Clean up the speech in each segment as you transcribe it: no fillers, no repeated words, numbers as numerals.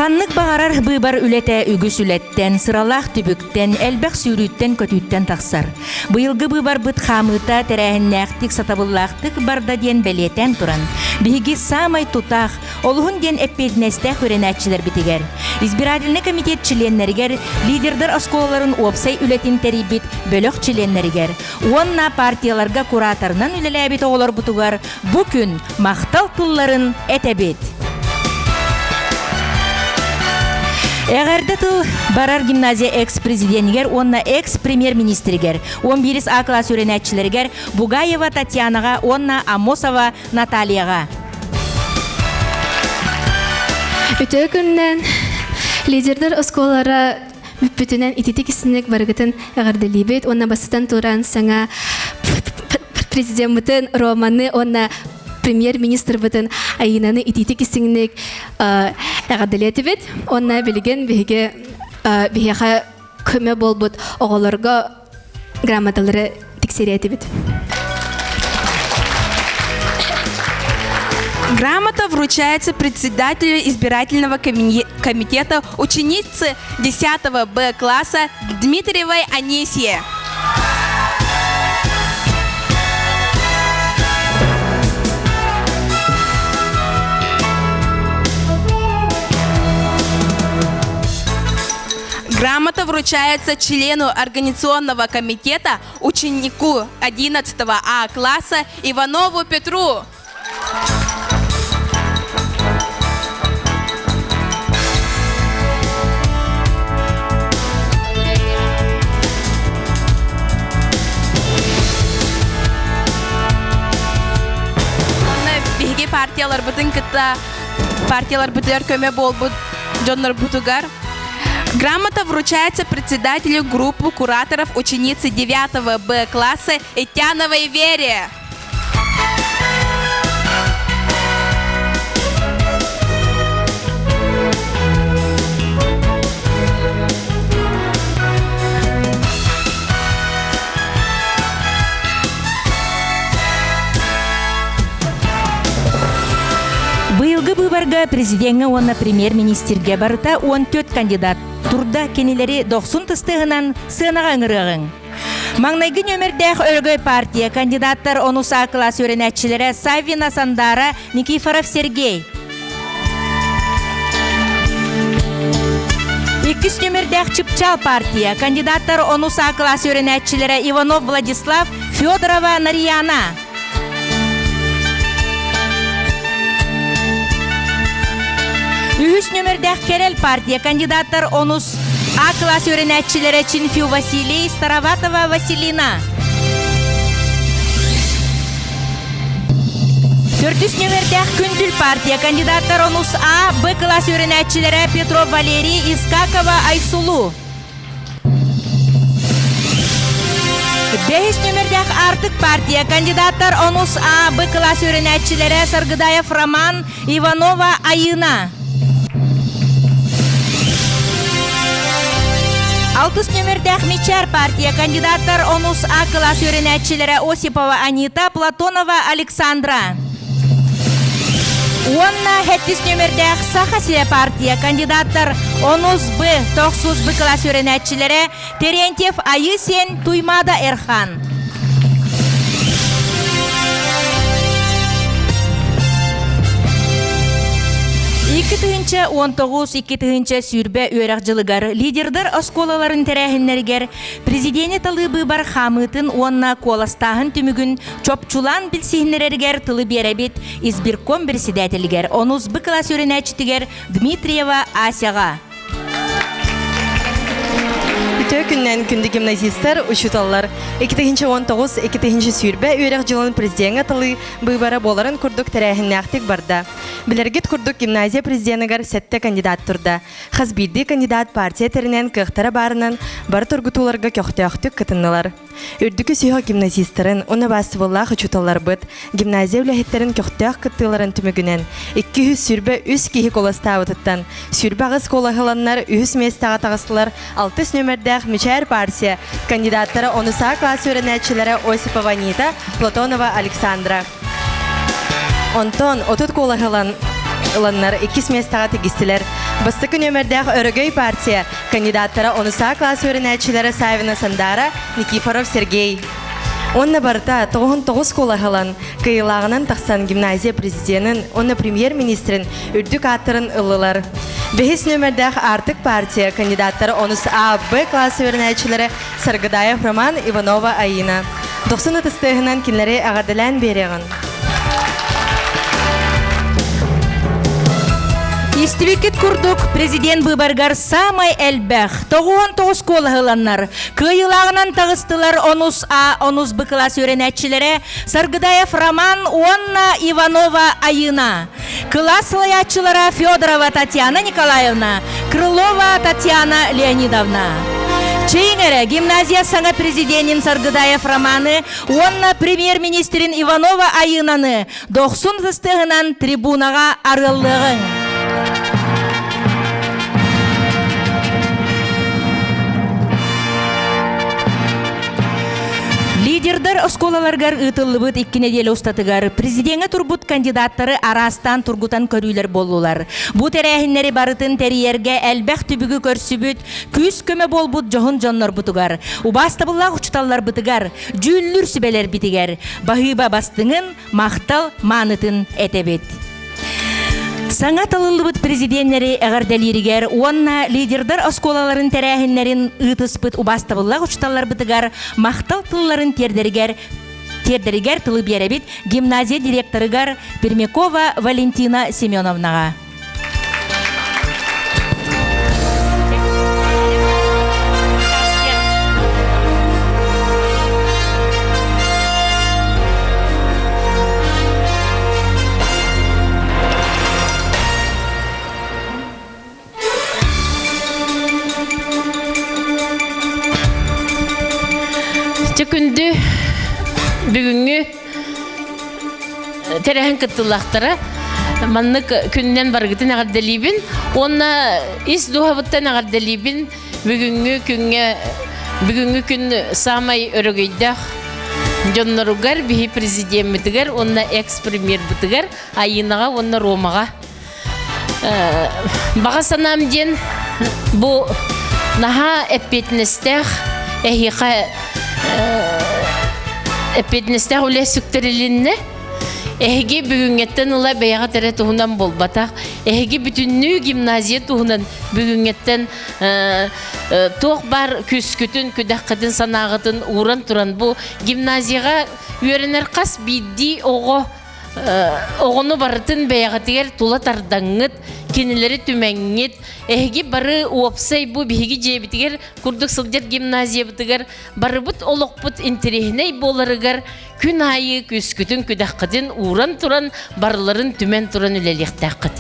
Ханнык баҕарар быыбар үлэтэ үгүс үлэттэн, сыралаах түбүктэн, элбэх сүүрүүттэн-көтүүттэн тахсар. Быйылгы быыбарбыт хаамыыта тэрээһиннээхтик, сатабыллаахтык барда диэн бэлиэтээн туран, биһиги саамай тутаах, олуһун диэн эппиэтинэстээх үөрэнээччилэрбитигэр, избирательнай комитет чилиэннэригэр, лидердэр оскуолаларын уопсай үлэтин тэрийбит бөлөх чилиэннэригэр уонна партияларга кураторынан үлэлээбит оҕолорбутугар бу күн махтал тылларын этэбит. Эҕэрдэ тыл барар гимназия экс-президенигэр уонна экс-премьер-министригэр, 11 А класс үөрэнээччилэригэр Бугаева Татьянаҕа уонна Амосова Натальяҕа. Үтүө күннэн лидердэр оскуолалара бүппүтүнэн ититик истинник барыгытын эҕэрдэлиибит уонна бастатан туран саҥа президеммытын Романы уонна премьер-министрбытын Айыынаны итиитик истиҥник эҕэрдэлиэтибит уонна билигин биһиги биһиэхэ көмө буолбут оҕолорго грамоталары тиксэриэтибит. Грамота вручается председателю избирательного комитета ученицы 10 Б класса Дмитриевой Анисии. Грамота вручается члену Организационного комитета, ученику 11 А класса Иванову Петру. Биһиги партияларбытын кытта партияларбытыгар көмө буолбут дьоннорбутугар Грамота вручается председателю группы кураторов ученицы 9 Б класса Итяновой Вере. Быйылгы быыбарга президеҥҥэ уонна премьер-министргэ барыта 14 кандидат турда кинилэри дохсун тыстыһынан сыанаҕа ыҥырыаҕыҥ. Маҥнайгы нүөмэрдээх Өрөгөй партия кандидаттар онус А кылаас үөрэнээччилэрэ Саввина Сандара, Никифоров Сергей. Иккис нүөмэрдээх Чыпчаал партия кандидаттар онус А кылаас үөрэнээччилэрэ Иванов Владислав, Федорова Нарияна. Үһүс нүөмэрдээх Кэрэл партия кандидаттар онус А класс үөрэнээччилэрэ Чинфю Василий, Староватова Василина. Төрдүс нүөмэрдээх Күндүл партия кандидаттар онус А, Б класс үөрэнээччилэрэ Петров Валерий, Искакова Айсулу. Бэһис нүөмэрдээх Артык партия кандидаттар онус А, Б кылаас үөрэнээччилэрэ Саргыдаев Роман, Иванова Айыына. Алтыс нүөмэрдээх Мичээр партия кандидаттар онус А кылаас үөрэнээччилэрэ Осипова Анита, Платонова Александра. Уонна сэттис нүөмэрдээх Саха сирэ партия кандидаттар онус Б, тохсус Б кылаас үөрэнээччилэрэ Терентьев Айыы Сиэн Туймаада Эрхан. 2019 2020 үөрэх дьылыгар лидердар оскуолаларын тэрээһиннэригэр президени талыы быыбар хаамыытын уонна куоластааһын түмүгүн чопчулаан билсиһиннэрэригэр тылы биэрэбит избирком председателигэр онус Б кылаас үөрэнээччитигэр Дмитриева Асяҕа. Үтүө күннэн күндү гимназистар, учууталлар. 2019-2020 үөрэх дьылын президеҥҥэ талыы быыбара буоларын курдук тэрээһиннээхтик барда. Билэргит курдук гимназия президеныгар сэттэ кандидат турда. Хас биирдии кандидат партия тэринэн кыахтара баарынан бары тургутууларга көхтөөхтүк кытыннылар. Үрдүкү сүһүөх гимназистарын уонна убаастабыллаах учууталларбыт гимназия үлэһиттэрин көхтөөх кыттыыларын түмүгүнэн 223 киһи куоластаабытыттан 28 куолаһыланнар үһүс миэстэҕэ таҕыстылар алтыс нүөмэрдээх Мичээр партия кандидаттара онус А класс үөрэнээччилэрэ Осипова Анита, Платонова Александра. Онтон 30 куолаһылан ыланнар иккис миэстэҕэ тигистилэр. Бастакы нүөмэрдээх Өрөгөй партия кандидаттара онус А класс үөрэнээччилэрэ Савина Сандара, Никифоров Сергей. Уонна барыта 99 куолаһылан кыайыылааҕынан тахсан гимназия президенин уонна премьер-министрин үрдүк ааттарын ыллылар. Бэһис нүөмэрдээх Аартык партия кандидаттара онус А, Б класс үөрэнээччилэрэ Саргыдаев Роман, Иванова Аина. Дохсун ытыстыаһынан кинилэри эҕэрдэлээн биэриэҕин. Истибиккит курдук, президент быыбарыгар саамай элбэх, 99 куолаһыланнар, кыайыылааҕынан таҕыстылар онус А, онус Б кылаас үөрэнээччилэрэ Саргыдаев Роман уонна Иванова Айына. Кылаас салайааччылара Федорова Татьяна Николаевна, Крылова Татьяна Леонидовна. Чэйиҥ эрэ, гимназия саҥа президенин Саргыдаев Романы уонна премьер-министрин Иванова Айыынаны дохсун ытыстыаһынан трибунаҕа арыаллыаҕыҥ. Лидердар оскуолаларыгар ыытыллыбыт икки нэдиэлэ устатыгар президеҥҥэ турбут кандидаттары араастаан тургутан көрүүлэр буоллулар. Бу тэрээһиннэри барытын тэрийэргэ элбэх түбүгү көрсүбүт, күүс-көмө буолбут дьоһун дьоннорбутугар, убаастабыллаах учууталларбытыгар, дьүүллүүр сүбэлэрбитигэр баһыыба бастыҥын, махтал маанытын этэбит. Саҥа талыллыбыт президеннэри эҕэрдэлииригэр уонна лидердар оскуолаларын тэрээһиннэрин ыытыспыт убаастабыллаах учууталларбытыгар махтал тылларын тиэрдэригэр тиэрдэригэр тылы биэрэбит гимназия директорыгар Пермякова Валентина Семеновнаҕа. Дьэ күндү бүгүҥҥү тэрээһин кыттыылаахтара маннык күнүнэн барыгытын эҕэрдэлиибин уонна ис дууһабыттан эҕэрдэлиибин бүгүҥҥү күҥҥэ бүгүҥҥү күн саамай өрөгөйдөөх дьонноругар биһи президеммитигэр уонна экс-премьербытыгар Айыынаҕа уонна Ромаҕа баҕа санаам диэн бу наһаа эппиэтинэстээх эһиэхэ эппиэтинэстээх үлэ сүктэрилиннэ. Эһиги бүгүҥҥэттэн ыла бэйэҕит эрэ туһунан буолбатах. Эһиги бүтүннүү гимназия туһунан бүгүҥҥэттэн туох баар күскүтүн, күдэххитин, санааҕытын ууран туран бу гимназияҕа үөрэнэр хас биирдии оҕо оҕону барытын бэйэҕитигэр тула тардаҥҥыт, кинилэри түмэҥҥит, эһиги бары уопсай бу биһиги дьиэбитигэр курдук сылдьар гимназиябытыгар барыбыт олохпут интэриэһинэй буоларыгар күн аайы күскүтүн күдэххитин ууран туран барыларын түмэн туран үлэлиэхтээххит.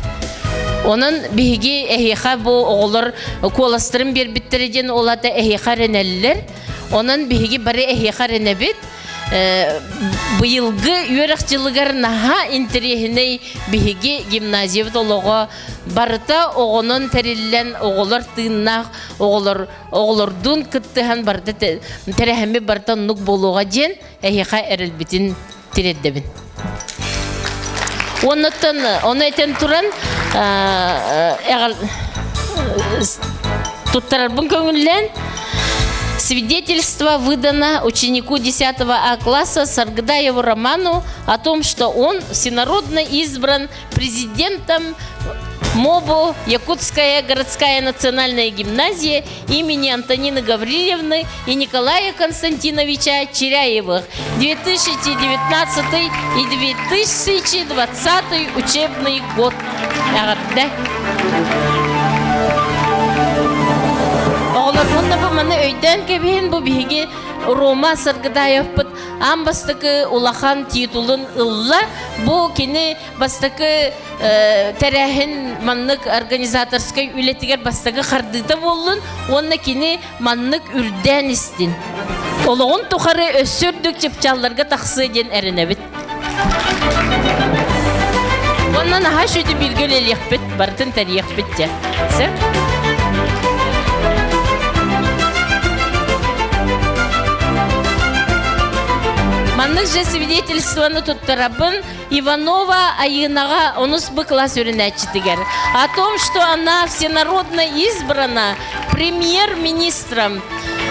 Онон биһиги эһиэхэ бу оҕолор куоластарын биэрбиттэрэ диэн ол аата эһиэхэ эрэнэллэр. Онон биһиги бары эһиэхэ эрэнэбит. Быйылгы үөрэх дьылыгар наһаа интэриэһинэй биһиги гимназиябыт олоҕо барыта оҕонон тэриллэн оҕолор тыыннаах оҕолор оҕолордуун кыттыһан барыта тэрээһиммит барыта оннук буолуоҕа диэн эһиэхэ эрэлбитин тириэрдэбин. Оннуттан ону этэн туран туттарарбын көҥүллээн Свидетельство выдано ученику 10 А класса Саргыдаеву Роману о том, что он всенародно избран президентом МОБУ Якутская городская национальная гимназия имени Антонины Гаврилевны и Николая Константиновича Чиряевых 2019 и 2020 учебный год. Эҕэрдэ! Оҕолор уонна бу маны өйдөөн кэбиһин бу биһиги Рома Саргыдаевпыт аан бастакы улахан титулун ылла. Бу кини бастакы тэрээһин маннык организаторскай үлэтигэр бастакы хардыыта буоллун уонна кини маннык үрдээн истин. Олоҕун тухары өссө үрдүк чыпчаалларга тахсыа диэн эрэнэбит. Уонна наһаа үчүгэй бииргэ үлэлиэхпит, барытын тэрийиэхпит дьэ. Сөп? Маннык же свидетельствоны туттарабын Иванова Айынаҕа онус Б класс үөрэнээччитигэр о том, что она всенародно избрана премьер-министром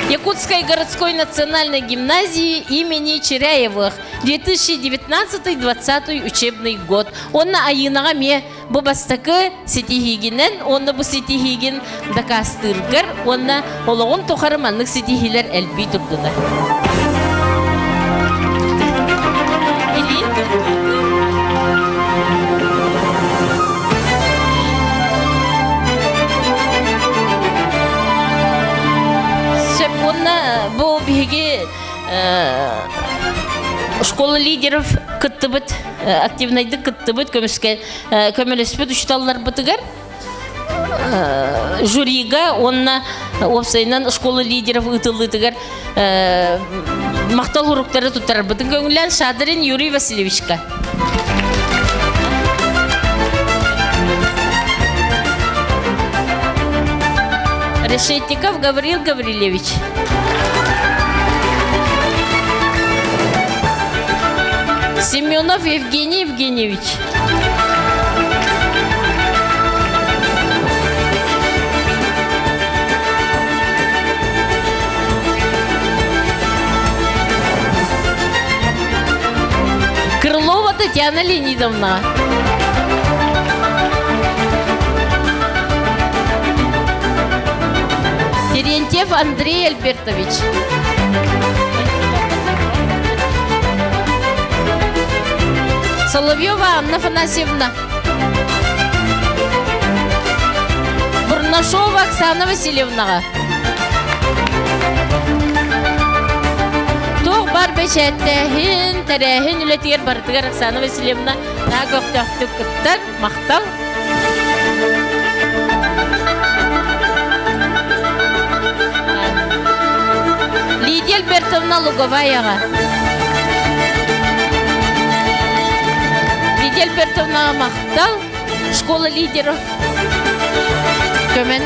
Якутской городской национальной гимназии имени Чиряевых 2019-20 учебный год. Онно Айынаҕа эмиэ бу бастакы ситиһиигинэн уонна бу ситиһиигин дакаастыыргар уонна олоҕун тухары маннык ситиһиилэр элбии турдулар. Сөп уонна бу биһиги школа лидеров кыттыбыт активнайдык кыттыбыт көмүскэ көмөлөспүт учууталларбытыгар жюрига уонна уопсайынан школа лидеров ыытыллыытыгар махтал уруктары туттарарбытын көҥүллээн Шадрин Юрий Васильевичка. Решетников Гаврил Гаврильевич. Семенов Евгений Евгеньевич. Крылова Татьяна Леонидовна. Терентьев Андрей Альбертович. Соловьева Анна Афанасьевна. Бурнашова Оксана Васильевнаҕа. Туох бар бэчээттээһин, тэрээһин үлэтигэр барытыгар Оксана Васильевна наһаа көхтөөхтүк кыттар. Махтал. Лидия Альбертовна Луговаяҕа. Лидия Альбертовнаҕа махтал. Школа лидеров көмөн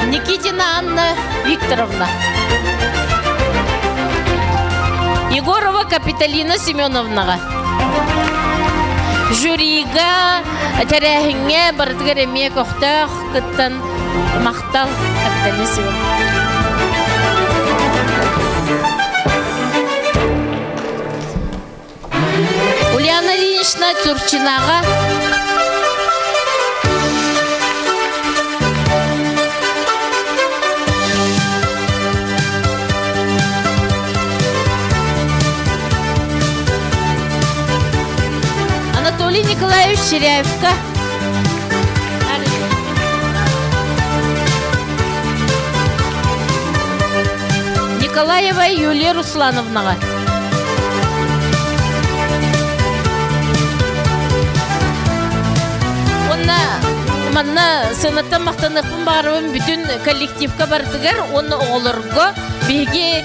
Никитина Анна Викторовна. Егорова Капиталина Семеновнаҕа. Жюрига тэрээһиҥҥэ барытыгар эмиэ көхтөөх кыттан махтал Капиталина Семеновна. Ульяна Ильинична Турчинаҕа Анатолий Николаевич Ширяевка Николаева Юлия Руслановнаҕа. Уонна манна сыанаттан махтаныахпын баҕарабын бүтүн коллективка барытыгар уонна оҕолорго биһиги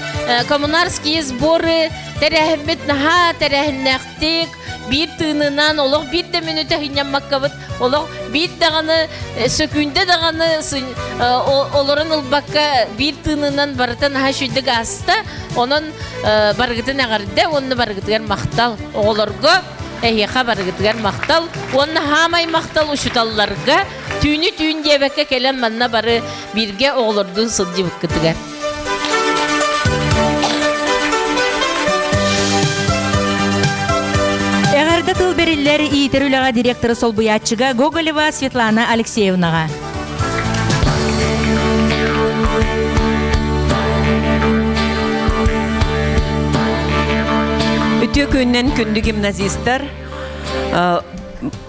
коммунарские сборы тэрээһиммит наһаа тэрээһиннээхтик биир тыынынан олох биир да мүнүүтэ сынньаммаккабыт олох биир даҕаны сөкүүндэ даҕаны олорон ылбакка биир тыынынан барыта наһаа үчүгдүк ааста онон барыгытын эҕэрдэ уонна барыгытыгар махтал оҕолорго эһиэхэ барыгытыгар махтал уонна хаамай махтал учуталларга түүнү түүн диэбэккэ кэлэн манна бары бииргэ оҕолордуун сылдьыбыккытыгар Эҕэрдэ тыл бэриллэр иитэр үлэҕэ директоры солбуйааччыга Гоголева Светлана Алексеевнаҕа. Үтүө күннэн күндү гимназистар.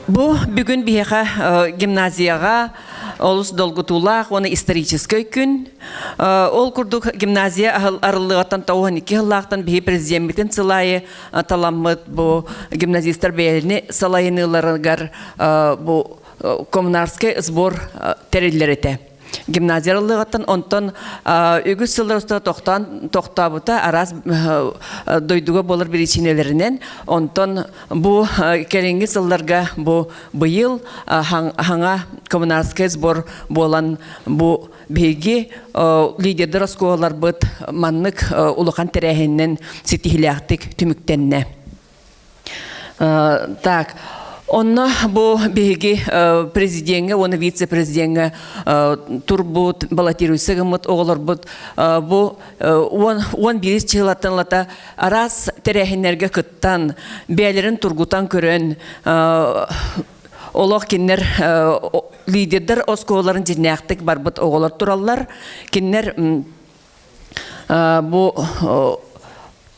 Бу бүгүн биһиэхэ гимназияҕа олус долгутуулаах уонна историческай күн. Ол курдук гимназия арыллыаҕыттан 92 сыллаахтан биһи президеммитин сылайы таламмыт бу гимназистар бэйэлини салайыныыларыгар бу коммунарскай сбор тэриллэр этэ. Гимназия арыллыаҕыттан онтон үгүс сыллар устата тохтоон тохтообута араас дойдуга буолар биричиинэлэринэн онтон бу кэлиҥҥи сылларга бу быйыл хаҥа коммунарскай сбор буолан бу биһиги лидердэр оскуолаларбыт маннык улахан тэрээһининэн ситиһиилээхтик түмүктэннэ. Так, онно бу биһиги президеҥҥэ уонна вице-президеҥҥэ турбут, баллотируйса гыммыт оҕолорбут бу 11 чыһылаттан ылата араас тэрээһиннэргэ кыттан, бэйэлэрин тургутан көрөн, олох кинилэр лидердэр оскуолаларын дьиннээхтик барбыт оҕолор тураллар. Кинилэр бу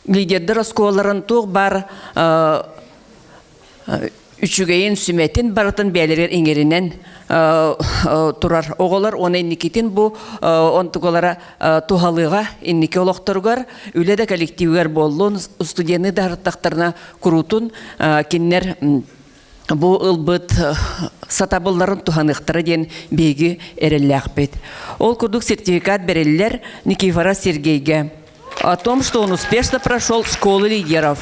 лидердэр оскуолаларын туох баар үчүгэйин, сүмэтин барытын бэйэлэригэр иҥэринэн турар оҕолор уонна инникитин бу онтугалара туһалыыга инники олохторугар үлэ да коллективыгар буоллун студенты да арыттахтарына куруутун кинилэр бу ылбыт сатабылларын туһаныахтара диэн биһиги эрэллээхпит. Ол курдук сертификат бэриллэр Никифора Сергейгэ о том, что он успешно прошел школу лидеров.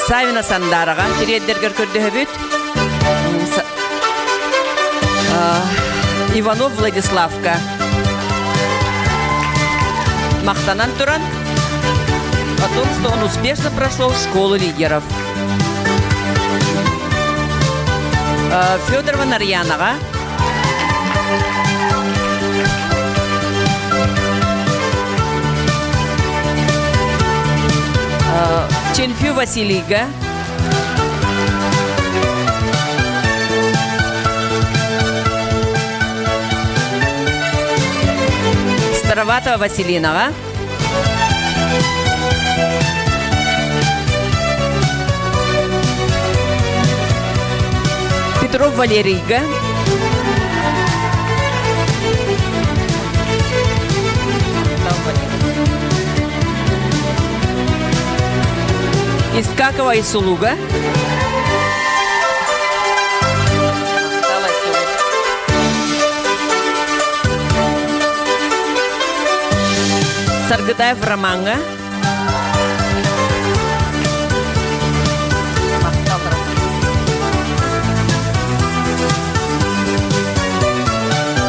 Савина Сандараҕа тириэрдэргэр көрдөһөбүт. Иванов Владиславка. Махтанан туран о том, что он успешно прошел школу лидеров. Федорова Нарьянаҕа Ченфю Василийга Староватова Василинаҕа Петров Валерийга Искакова Исулуга Саргытаев Ромаҥҥа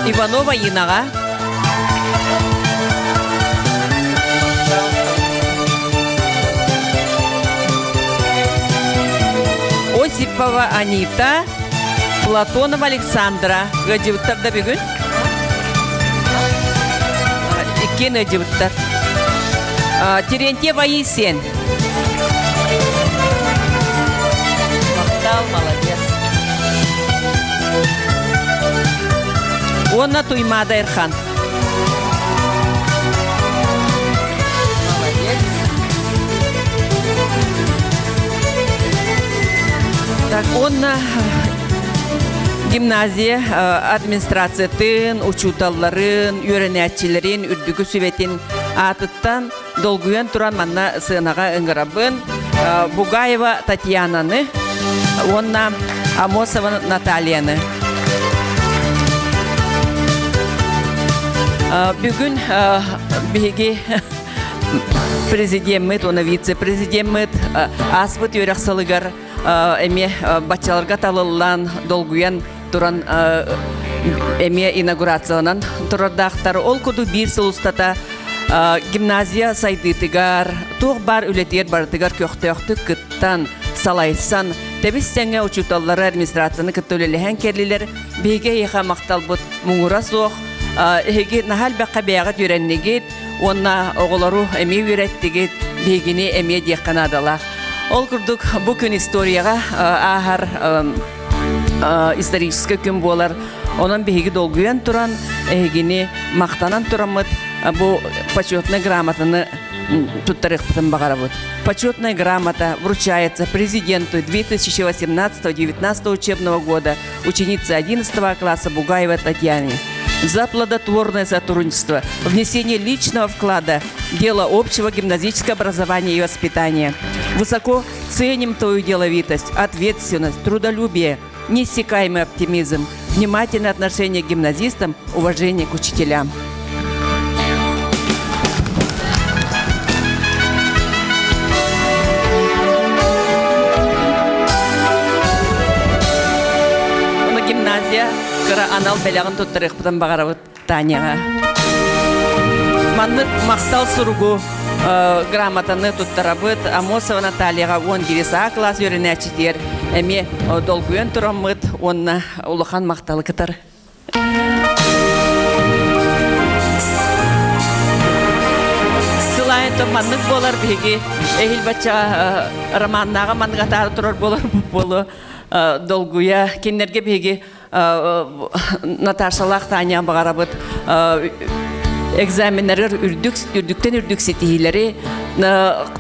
Иванова Инаҕа Осипова Анита Платонова Александра ыалдьыбыттар да бүгүн Иккиэн ыалдьыбыттар. Терентьев Аисен. Махтал, молодец. Уонна Туймаада Эрхан. Молодец. Так, уонна Гимназия администрациятын, учууталларын, үөрэнээччилэрин үрдүкү сүбэтин аатыттан долгуйан туран манна сыанаҕа ыҥырабын Бугаева Татьянаны уонна Амосова Натальяны. Бүгүн биһиги президеммит уонна вице-президеммит ааспыт үөрэх сылыгар эмиэ баччаларга талыллан, долгуйан туран эмиэ инаугурацияланан турардаахтар. Ол курдук биир сыл устата гимназия сайдыытыгар, туох баар үлэтигэр барытыгар көхтөөхтүк кыттан, салайсан, тэбис-тэҥҥэ учууталлары администрацияны кытта үлэлэһэн кэллилэр. Биһиги эһиэхэ махталбыт муҥура суох. Эһиги наһаа элбэххэ бэйэҕит үөрэннигит уонна оҕолору эмиэ үөрэттигит, биһигини эмиэ диэххэ наадалаах. Ол курдук бу күн историяҕа ааһар историческай күн буолар. Онон биһиги долгуйан туран, эһигини махтанан тураммыт бу почетнай грамотаны туттарыахпытын баҕарабыт. Почетная грамота вручается президенту 2018-19 учебного года ученице 11 класса Бугаева Татьяне за плодотворное сотрудничество, внесение личного вклада в дело общего гимназического образования и воспитания. Высоко ценим твою деловитость, ответственность, трудолюбие. неиссякаемый оптимизм, внимательное отношение к гимназистам, уважение к учителям. Гимназия кыра анал бэлэҕин туттарыахпытын баҕарабыт Таняҕа. Маннык махтал суругу грамотаны туттарабыт Амосова Натальяҕа 11 А класс үөрэнээччитигэр эмиэ долгуйан тураммыт уонна улахан махталы кытар. Сылайын маннык буолар биһиги эһил бачча романнааҕа маннык атаары турар буолар буолу долгуйа кинилэргэ биһиги Наташалаах Таня баҕарабыт экзаменнарыгар үрдүк үрдүктэн үрдүк ситиһиилэри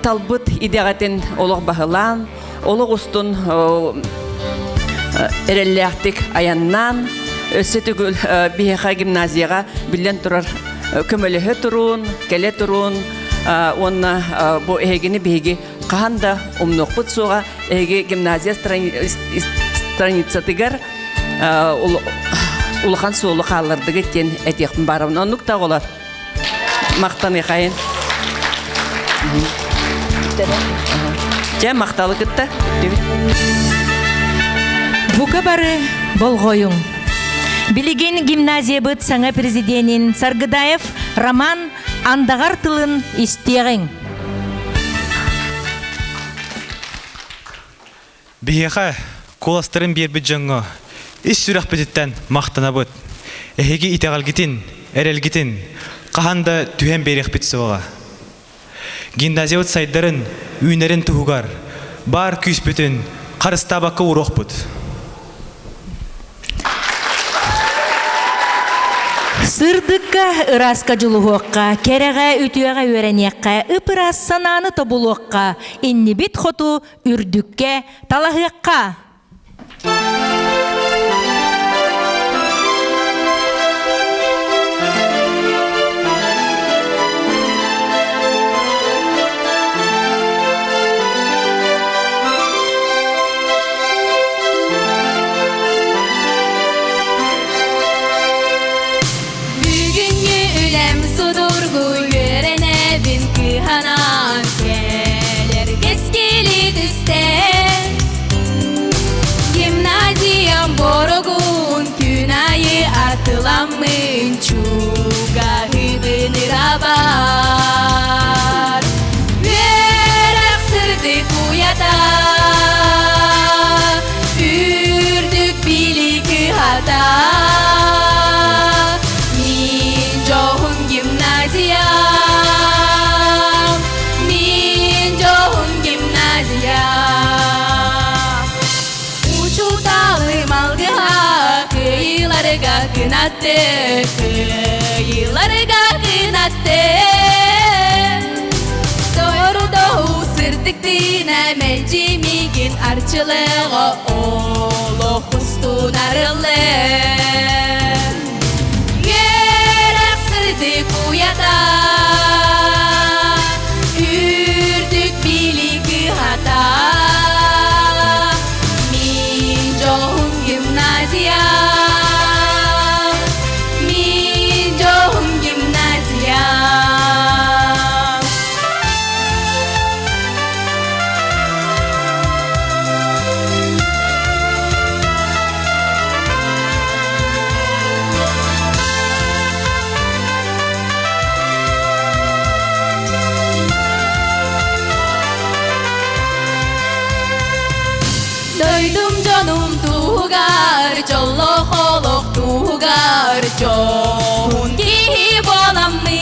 талбыт идэҕитин олох баһылаан олох устун эрэллээхтик айаннаан өссө төгүл биһиэхэ гимназияҕа биллэн турар көмөлөһө туруун кэлэ туруун уонна бу эһигини биһиги хаһан да умнуохпут суоҕа эһиги гимназия страницатыгар улахан суолу хааллардыгыт диэн этиэхпин баарабын. Оннук да оҕолор махтаныхайын. Дьэ, махталы кытта. Бука бары болҕойуҥ. Билигин гимназиябыт саҥа президенин Саргыдаев Роман андаҕар тылын истиэҕиҥ. Биһиэхэ куоластарын биэрбит дьоҥҥо ис сүрэхпититтэн махтанабыт. Эһиги итэҕэлгитин, эрэлгитин хаһан да түһэн биэриэхпит суоҕа. Гимназиябыт сайдарын, үүнэрин туһугар баар күүспүтүн харыстаабакка ууруохпут. Сырдыкка, ырааска дьулуһуохха, кэрэҕэ, үтүөҕэ үөрэниэххэ, ып-ыраас санааны тобулуохха, иннибит хоту үрдүккэ талаһыахха! Бүгүҥҥү үлэм судургу үөрэнэбин кыһанан кэлэр кэскили түстээн Гимназиям боругун күн айы атыламмын чугаһыбын ырабар Үөрэх сырдык уйата үрдүк билии кыһата Мин дьоһун гимназиям Мин дьоһун гимназиям Учууталым алгыһа кыайыыларга кынатты Кыайыыларга кынатты Дорудоһу сырдык тыына мэлдьи миигин арчылыаҕа олох устун арыллы Үөрэх сырдык уйата үрдүк билии кыһата Мин дьоһун гимназия Мин дьоһун гимназия Дойдум дьонум туһугар, дьоллоох олох туһугар, дьоһун киһи буоламмын.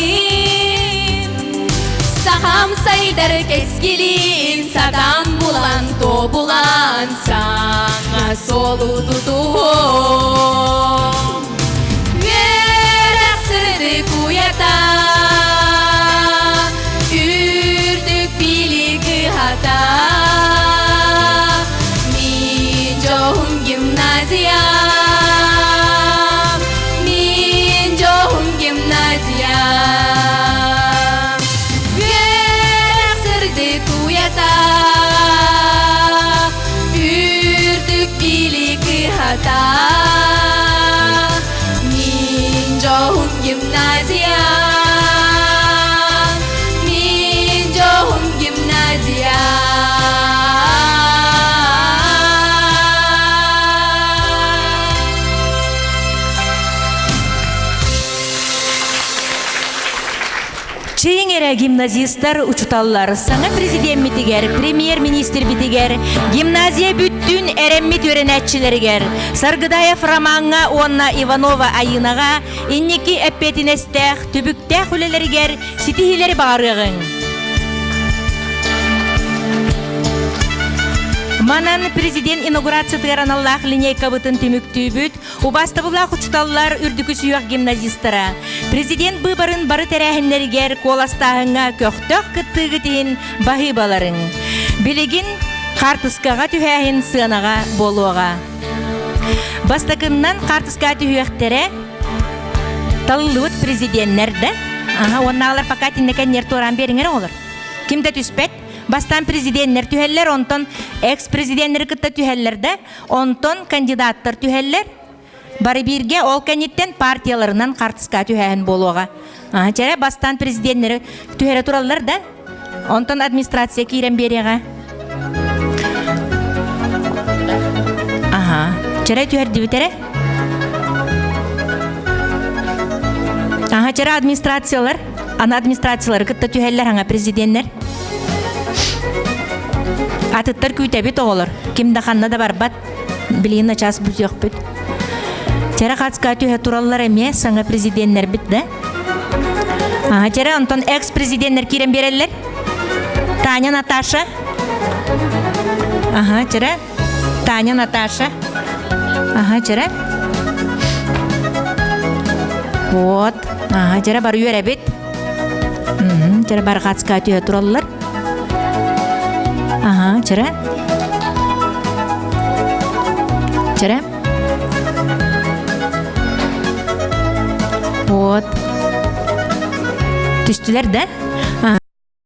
Сахам сайдар кэскилин сатаан булан, тобулан, саҥа суолу тутуһуом. Үөрэх сырдык уйата, үрдүк билии кыһата. Мин дьоһун гимназия, мин дьоһун гимназия. Үөрэх сырдык уйата, үрдүк билии кыһата. Истиҥ эрэ гимназистар, учуталлар саҥа президеммитигэр, премьер-министрбитигэр, гимназия бүттүүн эрэммит үөрэнээччилэригэр, Саргыдаев Ромаҥҥа уонна Иванова Айыынаҕа инники эппиэтинэстээх, түбүктээх үлэлэригэр ситиһиилэри баҕарыаҕыҥ. Манан президент инаугурациятыгар аналлаах линейкабытын түмүктүүбүт. Убаастабыллаах учууталлар, үрдүкү сүһүөх гимназистара, президент быыбарын бары тэрээһиннэригэр куоластааһыҥҥа көхтөөх кыттыыгыт иһин баһыыбаларыҥ. Билигин хаартыскаҕа түһээһин сыанаҕа буолуоҕа. Бастакыннан хаартыскаҕа түһүөхтэрэ талыллыбыт президеннэр да. Аха, уоннааҕылар пока итиннэ туораан биэриҥэр оҕолор. Ким да түспэт. Бастаан президеннэр түһэллэр, онтон экс-президеннэри кытта түһэллэр да, онтон кандидаттар түһэллэр. Бары бииргэ ол кэнниттэн партияларынан хаартыска түһээһин буолуоҕа. Чэрэ бастаан президеннэри түһэрэ тураллар да, онтон администрация киирэн биэриэҕэ. Аха, чэрэ түһэрдибит эрэ. Аха, чэрэ администрациялар, аны администрациялары кытта түһэллэр аңа президеннэр. Атыттар күүтэбит оҕолор. Ким да ханна да барбат. Билигин начаас бүтүөхпүт. Чэрэ хацка түһэ тураллар эмиэ саҥа президеннэрбит да. Аха, чэрэ онтон экс-президеннэр киирэн биэрэллэр. Таня, Наташа. Аха, чэрэ. Таня, Наташа. Аха, чэрэ. Вот. Аха, чэрэ бары үөрэбит. Чэрэ барҕацка түһэ тураллар. Аха, чэрэ. Чэрэ. Вот. Түстүлэр да?